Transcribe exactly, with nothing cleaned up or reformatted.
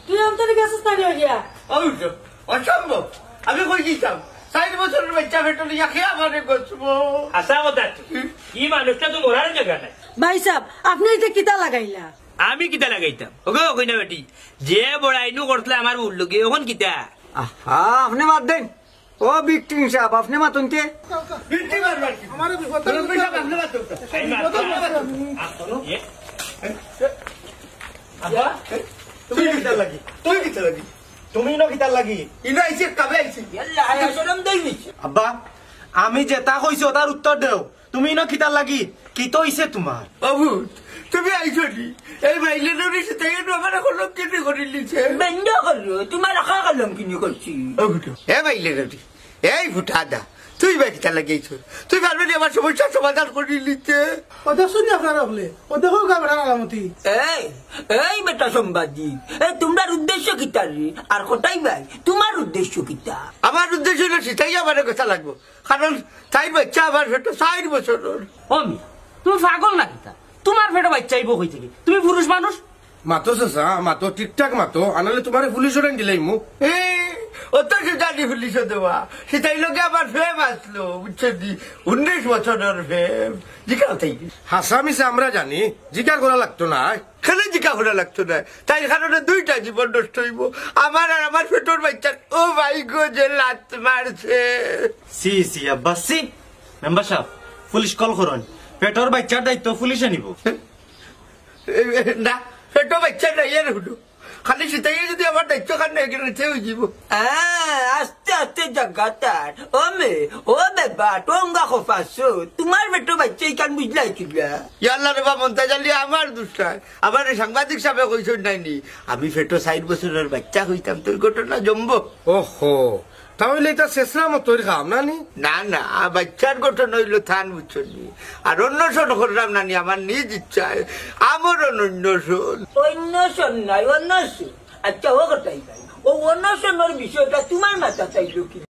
তুই অন্তরে গেছিস না রে হইয়া? অবশ্য, অসম্ভব। আমি কই দিতাম, চাইর বছরর বাচ্চা পেটো লইয়া কে আমারে গছবো? হাছা কথা তো। ই মানুষটা তো মরার জাগা নাই। ভাইসাব, আপনে ইটা কিতা লাগাইলা? আমি কিতা লাগাইতাম? ওগো, কই না বেটি, যে বড়াইনু করছলা আমার বউর লগে, অখন কিতা? আহা, আপনে বাদ দেইন। ও বিক্টিম সাব, আপনে মাতইন তে। বিক্টিম আর বাদ দেইন। আমারে বিপদ মুরব্বি সাব, আপনে মাতইন তে। এই মাত। বিপদ মুরব্বি সাব। এ? আব্বা, তুমি কিতার লাগি? তুমি কিতার লাগি? তুমি ইনো কিতার লাগি? ইনো আইছি, কামে আইছি। ইয়াল্লা, হায়া শরম দেই নিছে। আব্বা, আমি যেতা কইছি, ওটার উত্তর দেও। তুমি ইনো কিতার লাগি? কিতা অইছে তুমার? ও পুত, তুমি আইছো নি? এই মাইলের উনি সেটাই তো আমার কলঙ্কিত করি নিছে। বন্ধ করো, তুমার আখা কলঙ্কিত করছি। ও পুত, এ মাইলের উনি, এই ফুটা দা, তুই বা কিতার লাগি আইছো? তুই পারবে নি আমার সমস্যার সমাধান করি নিতে? ও দেখছো নি আপনারা হকলে? ও দেখো গা বেটার আলামতি। এই, এই বেটা সাংবাদিক, এই তুমরার উদ্দেশ্য কিতা রে? আর কটাই ভাই, তুমার উদ্দেশ্য কিতা? আমার উদ্দেশ্য অইলো সেটাই আমার কথা লাগবো। কারণ তাইর বাচ্চা আমার পেটো চাইর বছরর। ও মিয়া, তুমি পাগল না কিতা? তুমার পেটো বাচ্চা আইবো কই থাকি? তুমি পুরুষ মানুষ। মাতো চাচা, মাতো, ঠিকঠাক মাতো, আনালে তুমারে পুলিশো দিলাইমু। এ, অত সুজা নি পুলিশো দেওয়া। সেটাই লগে আমার প্রেম আসলো, বুঝছো নি? উনিশ বছরর প্রেম। জিকাও তাই। হাছা মিছা আমরা জানি, জিকার করা লাগতো না। কেনে জিকা করা লাগতো না? তাইর কারণে দুইটা জীবন নষ্ট অইবো, আমার আর আমার পেটোর বাচ্চার। ও ভাই গো, যে লাত মারছে। ছি, ছি, আব্বা, ছি। মেম্বার সাব, পুলিশ কল করইন। পেটোর বাচ্চার দায়িত্ব পুলিশে নিবো। এ, এ, না, পেটো বাচ্চা নাই, এর হুনো। খালি সেটাই যদি আমার দায়িত্ব খান না, এখানে নিচে অই যাইবো। হ্যাঁ, আস্তে আস্তে জাগাতার। ও মে, ও বেবা, টোঙ্গা খোফাসো, তুমার পেটো বাচ্চা ইখান বুঝলাই কিলা? ইয়াল্লা রে বা মন্তাজ আলী, আমার দুষ নাই। আমার এই সাংবাদিক সাবে কইছইন নাইনি, আমি পেটো চাইর বছরর বাচ্চা অইতাম, তোর ঘটনা জমবো। ওহো, তাইলে ইটা শেষরা মতোর কাম না নি? না, না, বাচ্চার ঘটনা অইলো থান বুঝছইন নি। আর অন্নশন করলাম না নি, আমার নিজ ইচ্ছায়। আমরণ অন্নশন। অন্নশন নাই, অন্নশন। আচ্ছা, ও কথাই ভাই, ও অন্নশনর বিষয়টা তুমার মাথাত আইলো কি?